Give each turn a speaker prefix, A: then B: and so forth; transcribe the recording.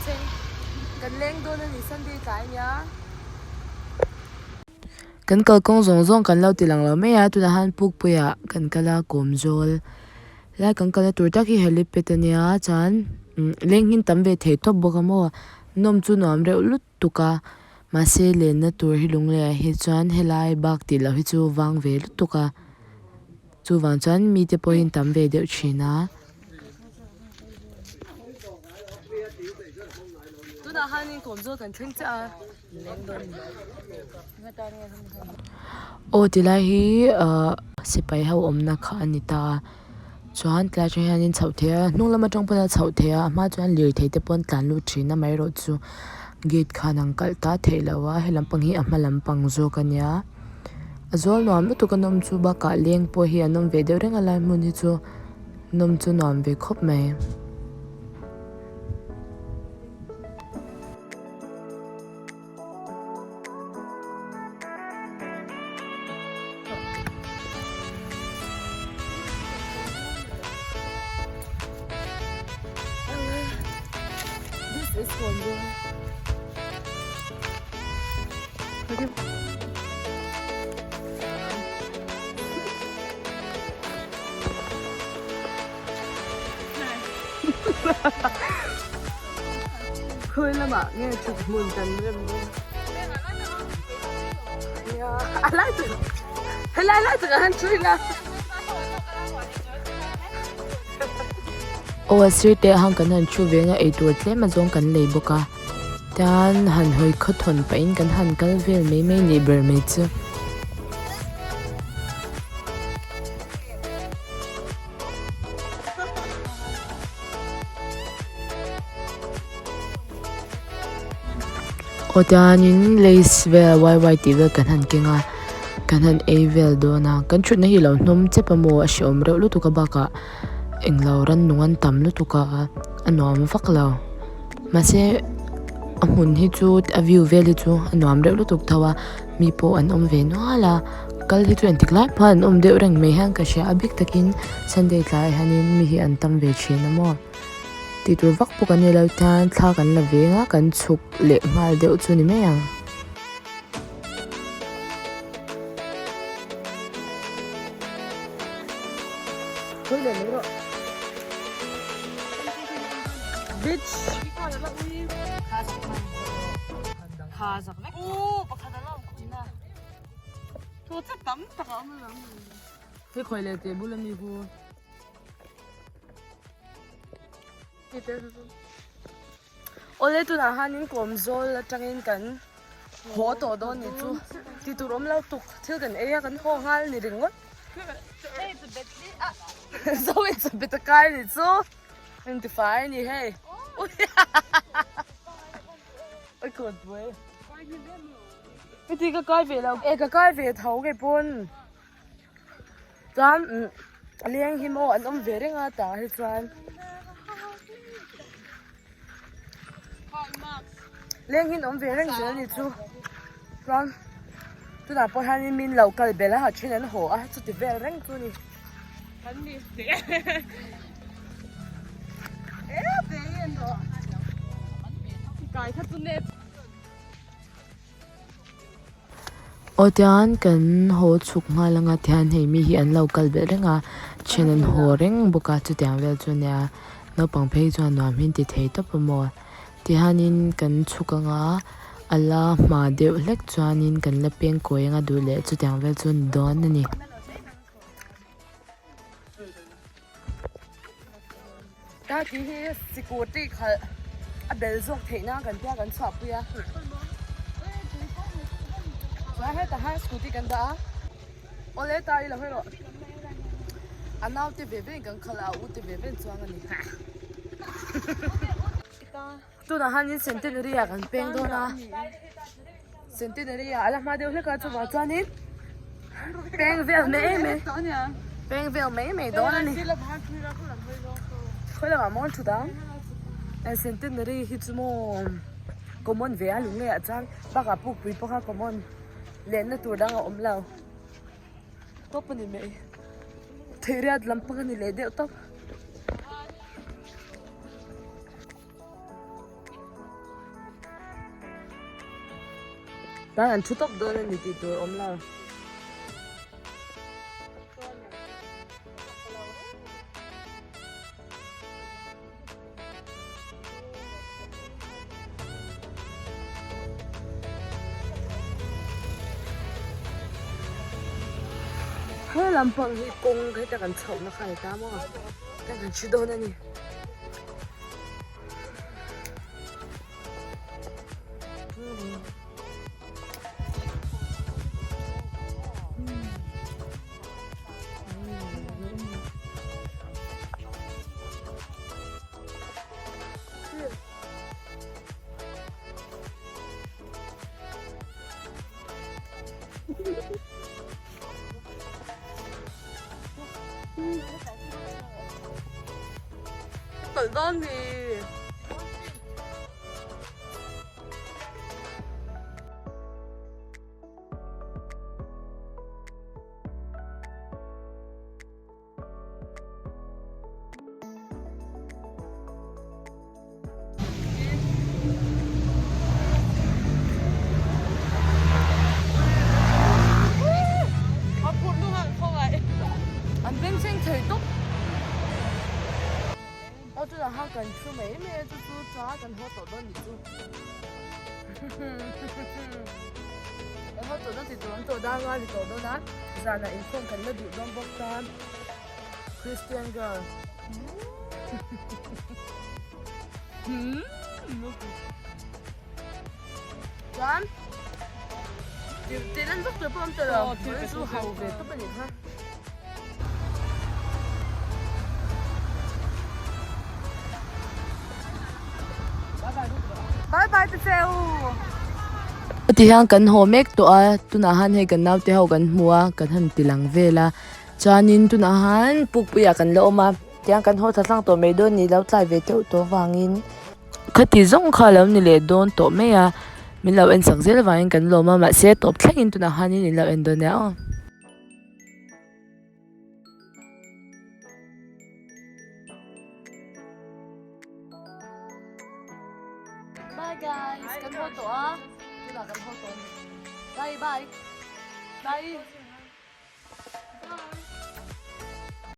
A: Bengchheng kan leng dawn a ni Sunday tlai ania.
B: Kan kalkawng zawng zawng kan lo ti lang lo mai a, tunah hian Pukpuiah kan kal a Kawmzawl lai kan kalna tur tak hi helipad ania chuan leng hin tam ve thei tawp bawk a maw nawm chu nuam reuh lut tuk a mahse lenna tur hi lunglei ah hi chuan helai bak tih loh hi chu vang ve lutuk a chuvang chuan mite pawhin tam ve deuh thin a.
A: Tunah hianin kawmzawl kan thleng chiah a.
B: Aw tilai hi ahh sipai ho awmna kha a ni ta a chuan tlai atang hianin chhoh theih a hnung lam atang pawn a chhoh theih a a hma chuan lirthei te pawn tlan lut thin a amaherawhchu gate khan an kalh ta theih loh a he lampang hi a hma lampang zawk a nia a zawl nuam lutuk a nawm chu bakah leng pawh hi an awm ve deuh reng a lai hmun hi chu nawm chu nuam ve khawp mai.
A: This is Congo. Khawi lamah nge thut hmun kan rem dawn? Nia, a lai tak helai lai takah hian thu ila.
B: Aw a sir te ah kan han thu ve nga eitur tlem azawng kan lei bawk a tian han hawi khawthawn pahin kan han kal vel mai mai nih ber mai chu. Aw tianin lays vel wai wai tih vel kan han keng a kan han ei vel dawn a kan thutna hi alo hnawm chep a maw a hrehawm reuh lutuk a bakah englo rannung an tam lutuk a a nuam vak lo mahse a hmun hi chu a view vel hi chu a nuam reuh lutuk tho a mi pawh an awm ve nual a kal hi chu engtik lai pawh an awm deuh reng mai hian ka hria a bik takin sunday tlaiah hianin mi hi an tam ve thin a maw tih tur vak pawh kan nei lo tan thla kan la veng a kan chhuk leh nghal deuh chu ni mai ang.
A: Hei khawi leh teh bul ami hu. Awle tunah hianin Kawmzawl atangin kan haw tawh dawn ni chu ti tur awm lo tuk thil kan ei a kan haw nghal ni ringawt. Zo in chawhmeh ta kai ni chu intifai a ni hei. Oi kawt buai. Heti ka kai ve lo e ka kai ve tho kei pawn chuan leng hi maw an awm ve reng a tah hi chuan leng hi an awm ve reng zel a ni chu chuan tunah pawh hianin min lo kal belh a then an haw a chuti vel reng chu a ni.
B: Aw tian kan haw chhuk nghal anga tihian hei mi hi an lo kal belh reng a then an haw reng bawk a chutiang vel chu ania naupang phei chuan nuam hi an ti thei tawp a maw tihianin kan chhuk anga a la hma deuh hlek chuanin kan la peng kawi anga duh leh chutiang vel chu a ni dawn a ni.
A: Ta tih hi sikul tih khalh a bel zawk theih nan kan tia kan chhuah pui a chuan hetah hian scooty kan dah a awle ta ila hawi rawh a naute ve ve in kan khalh a a u te ve ve in chuang a ni tunah hianin centenary ah kan peng dawn a centenary ah a la hma deuh hlek a chuvang chuanin peng vel mai mai peng vel mai mai dawn a ni khawi lamah maw an thut ang centenary hi chu maw common ve a lung leh ah chuan bakah pukpui pawh kha common lenna tur dang a awm lo tawp a ni mai theihriat lampang a ni leh deuh tawp. Tan an thu tawp dawn a ni tih tur awm lo. He lampang hi kawng heta kan chhohna kha a ni ta maw? Kan han hre dawn a ni. Tawlh dawn ni. An bengchheng thei tawp. Aw chutah khan kan thu mai mai a chu chu cha kan haw tawh dawn nih chu. Kan haw tawh dawn tih tur an tawh dar rual ni tawh dawn a zanah inkhawm kan la duh dawn bawk chuan Christian girl. Chuan tih lan vak tur pawh awm tawh lo chu ho ve tawp a nih kha. Bye bye te che u.
B: Ti hian kan haw mek tawh a tunah han hei kan naute ho kan hmu a kan han ti lang vel a chuanin tunah han pukpuiah kan la awm a tiang kan haw thla tlang tawh mai dawn ni lo tlai ve deuh tawh avangin khati zawng kha a lo ni leh dawn tawh mai a min lo en sak zel avangin kan lawm a mahse tawp thlengin tunah hianin in lo en dawn nia aw.
A: Bye guys, kan haw tawh a, tunah kan haw tawh a ni. Bye bye. Bye.